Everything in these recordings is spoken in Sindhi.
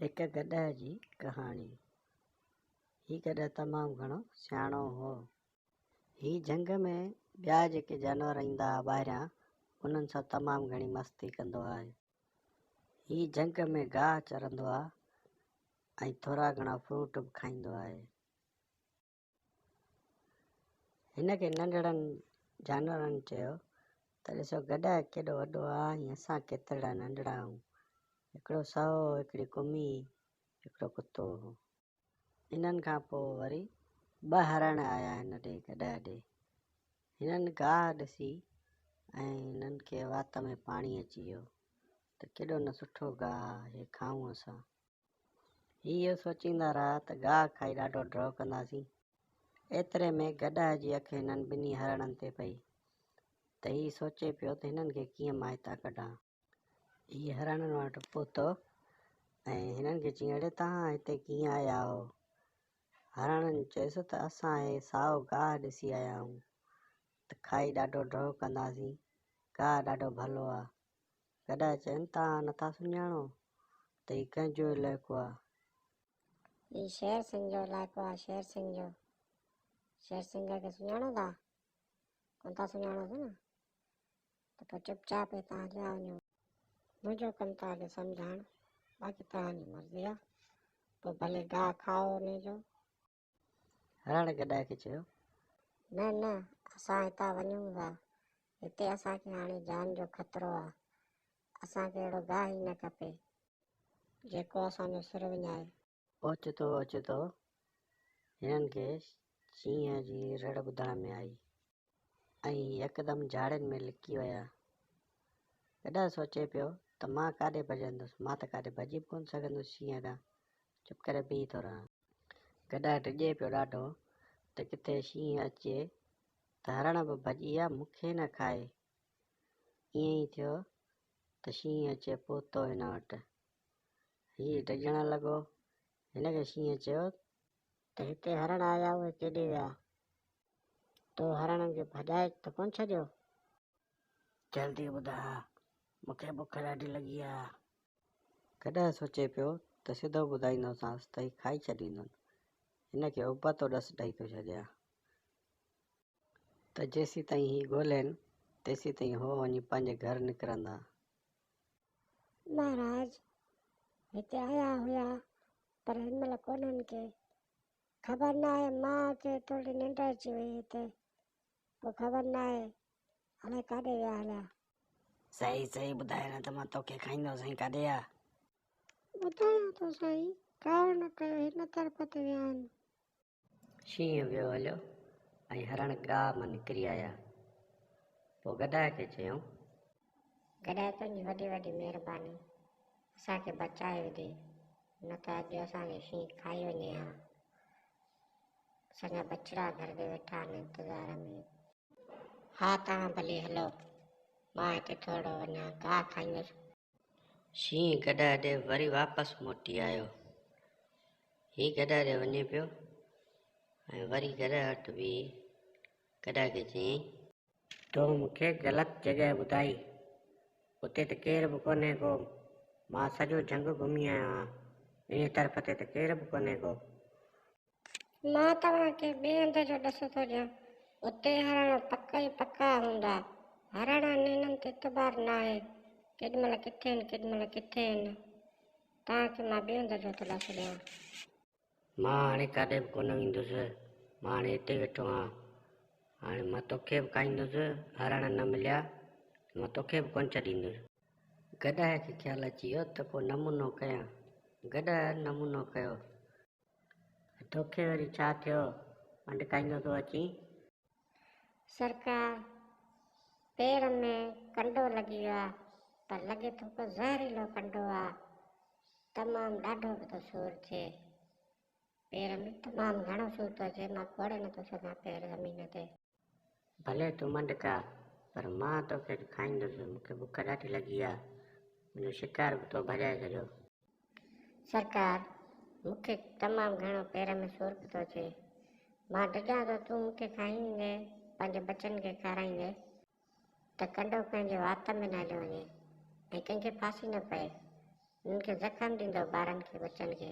هڪ گڏهه جي ڪهاڻي. هي گڏهه تمام گهڻو سياڻو هو. هي جهنگ ۾ ٻيا جيڪي جانور ايندا ها ٻاهريان، انهن سان تمام گهڻي مستي ڪندو آهي. هي جهنگ ۾ گاهه چرندو آ ۽ ٿورا گهڻا فروٽ به کائيندو آهي. هن کي ننڍڙن جانورن چيو ته ڏسو گڏهه ڪيڏو وڏو آ ۽ اسان ڪيترڙا ننڍڙا آهيون. هڪڙو سهو، هڪڙي ڪمي، هڪڙو ڪتو هو. انهن کان پوء وري ٻه هرڻ آيا هن ڏي گڏهه ڏي. هنن گاهه ڏسي ۽ هنن کي وات ۾ پاڻي اچي ويو ته ڪيڏو نه سٺو گاهه آ، هي کائون اسان. هي اهو سوچيندا رهيا ته گاهه کائي ڏاڍو ڍؤ ڪنداسين. ايتري ۾ گڏهه جي اک هنن ٻنهي هرڻن تي پئي ته هي سوچي پيو ته هنن کي ڪيئن مان هتان ڪڍان. هي هرڻن وٽ پهتو ۽ هنن کي چيائين، اڙي توهان هتي ڪيئن آيا آهو؟ هرڻن چيس ته اسان هي سائو گاهه ڏسي آيا آهيون ته کائي ڏاڍو ڍؤ ڪنداسين، گاهه ڏاڍو ڀلو آ. گڏهه چين، توهان نٿا سڃاڻو ته هي ڪنهن جو علائقو آ؟ هي شير سنگهه جو علائقو آ، شير سنگهه جو. شير سنگهه کي سڃاڻو ٿا؟ ڪونه ٿا سڃاڻوس نه؟ ته پوء چپ چاپ هتان هليا وڃو. منهنجو ڪم توهان کي سمجهائڻ، باقي توهان جي مرضي آ، پوء ڀلي گاهه کائو انهي جو. هرڻ گڏهه کي چيو. نه نه، اسان هتان وڃون ٿا، هتي اسان کي هاڻي جان جو خطرو آ، اسان کي اهڙو گاهه ئي نه کپي، جيڪو اسان جو سر وڃائي. اوچتو اوچتو هنن کي شينهن جي رڙ ٻڌڻ ۾ آئي ۽ يڪدم جهاڙين ۾ لڪي ويا. گڏهه سوچي پيو ته مان ڪاڏي ڀڄندس، مان ته ڪاڏي ڀڄي به ڪونه سگهندس شينهن کان، چپ ڪري بيهي ٿو رهان. گڏهه ڊڄي پيو ڏاڍو ته ڪٿي شينهن اچي ته هرڻ به ڀڄي ويا مون کي نه کائي. ائين ئي ٿيو ته شينهن اچي پهتو هن وٽ. هي ڊڄڻ لڳو. هن کي شينهن چيو. ته هتي هرڻ آيا اهي ڪيڏي ويا؟ تو هرڻن کي ڀڄائي ته ڪونه ڇڏيو؟ جلدي ٻڌاء، مون کي بک ڏاڍي لڳي آ. گڏهه سوچي پيو ته سڌو ٻڌائيندوسانس ته هي کائي ڇڏيندن. هن کي ابتو ڏس ڏئي ٿو ڇڏيان. ته جيسيتائين هي ڳولين، تيسيتائين هو وڃي پنهنجي گهر نڪرندا. مهاراج، هتي آيا هيا، پر هن مهل ڪونهن ڪي. خبر ناهي، مان کي ٿورڙي ننڊ اچي وئي هتي، پوء خبر ناهي الائي ڪاڏي ويا هليا. صحيح صحيح ٻڌاء نه ته مان توکي کائيندوسين، ڪاڏي آ؟ ٻڌايان ٿو سائين، ڪاوڙ نه ڪيو، هن طرف تي ويا آهن. شينهن ويو هليو ۽ هرڻ گاهه مان نڪري آيا. پوء گڏهه کي چيائون. گڏهه تنهنجي وڏي وڏي مهرباني، اسان کي بچائي وڌي، نه ته اڄ اسان کي شينهن کائي وڃي ها. اسان جا ٻچڙا گهر تي ويٺا آهن انتظار ۾. ها توهان ڀلي هلو، مان هتي ٿورڙو وڃان گاهه کائيندس. شينهن گڏهه ڏي وري واپس موٽي آيو. هي گڏهه ڏي وڃي پيو ۽ وري گڏهه وٽ بيهي گڏهه کي چيائين. تو مون کي غلط جڳهه ٻڌائي. اتي ته ڪير به ڪونهي ڪو. مان سڄو جهنگ گهمي آيو آهيان. انهيء طرف تي ته ڪير به ڪونهي ڪو. مان توهان کي ٻئي هنڌ جو ڏس ٿو ڏيان. اتي هرڻ پڪ ئي پڪا هوندا. هرڻ آهن انهن تي اعتبار ناهي. ڪيڏي مهل ڪٿي آهن ڪيڏي مهل ڪٿي آهن. توهان کي مان ٻئي هنڌ جو ٿو ڏس ڏيان. مان هاڻي ڪاڏي به ڪونه ويندس. مان هاڻي هتي ويٺو آهيان. هاڻي مان توکي به کائيندس. هرڻ نه مليا ته مان توکي به ڪونه ڇڏيندس. گڏهه کي خيال اچي ويو ته ڪو نمونو ڪيان. گڏهه نمونو ڪيو. توکي وري ڇا ٿيو؟ منڊڪائيندو ٿو اچين. سرڪار، پير ۾ ڪنڊو لڳي ويو آ، پر لڳي ٿو ڪو زهريلو ڪنڊو آ. تمام ڏاڍو به ٿو سور ٿئي. پير ۾ تمام گهڻو سور ٿو اچي، مان کوڙي نٿو سگهان پير زمين تي. ڀلي تون منڊڪاء، پر مان توکي اڄ کائيندس، مون کي بک ڏاڍي لڳي آ، منهنجو شڪار به تو ڀڄائي ڇڏيو. سرڪار، مون کي تمام گهڻو پير ۾ سور به ٿو اچي. مان ڊڄان ٿو تون مون کي کائيندين، پنهنجي ٻچن کي کارائيندين ته ڪنڊو ڪنهن جي وات ۾ نه هليو وڃي ۽ ڪنهن کي ڦاسي نه پئي. هنن کي زخم ڏيندؤ ٻارن کي ٻچن کي.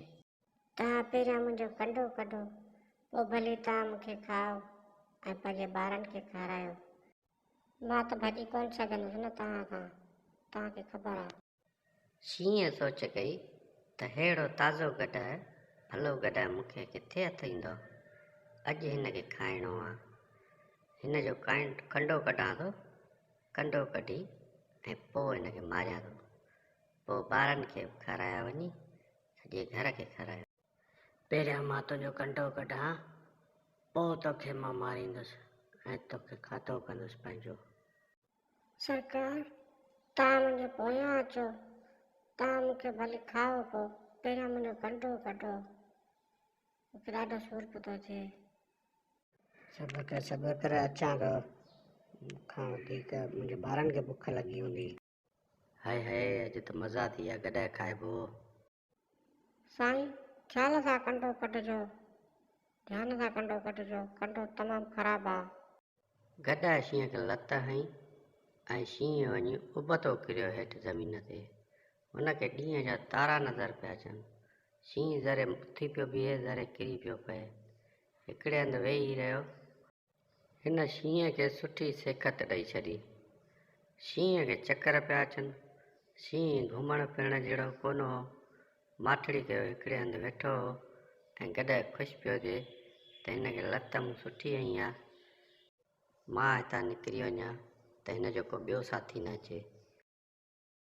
توهان پهريان منهنجو ڪنڊو ڪڍو، پوء ڀلي توهان مون کي کائو ۽ پنهنجي ٻارن کي کارايو. مان ته ڀڄي ڪونه سگهندس نه توهان کان، توهان کي خبر آ. شينهن سوچ ڪئي ته ههڙو تازو گڏهه، ڀلو گڏهه مون کي ڪٿي هٿ ايندو؟ اڄ هن کي کائڻو آ. هن جو ڪنڊو ڪڍان ٿو، ڪنڊو ڪڍي ۽ پوء هن کي ماريان ٿو. پوء ٻارن کي به کارايان وڃي سڄي گهر کي کارايان. پهريان مان تنهنجو ڪنڊو ڪڍان، پوء توکي مان ماريندس ۽ توکي کاڌو ڪندس پنهنجو. سرڪار، توهان منهنجي پويان اچو، توهان مون کي ڀلي کائو پوء پهريان منهنجو ڪنڊو ڪڍو، مون کي ڏاڍو سور پيو ٿو ٿئي. صبر ڪر صبر ڪر اچان ٿو، مون کان وڌيڪ منهنجي ٻارن کي بک لڳي هوندي. هائي هائي اڄ ته مزا ٿي ويا گڏهه کائبو. سائين خيال سان ڪنڊو ڪڍجو ڌيان سان ڪنڊو ڪڍجو ڪنڊو تمام خراب آ. گڏهه شينهن کي لت هنئي ۽ شينهن وڃي ابتو ڪريو هيٺ زمين تي. هن کي ڏينهن جا تارا نظر پيا اچن. شينهن ذري اٿي پيو بيهي ذري ڪري پيو پئي. هڪڙي هنڌ ويهي رهيو. هن شينهن کي سٺي سيکت ڏئي ڇڏي. شينهن کي چڪر پيا اچن. شينهن گهمڻ ڦرڻ جهڙو ڪونه هو. ماٺڙي ڪيو هڪڙي هنڌ ويٺو هو ۽ گڏهه خوش پيو ٿئي ته هن کي لت مون سٺي هنئي آ. مان هتان نڪري وڃان ته هن جو ڪو ٻيو ساٿي نه اچي.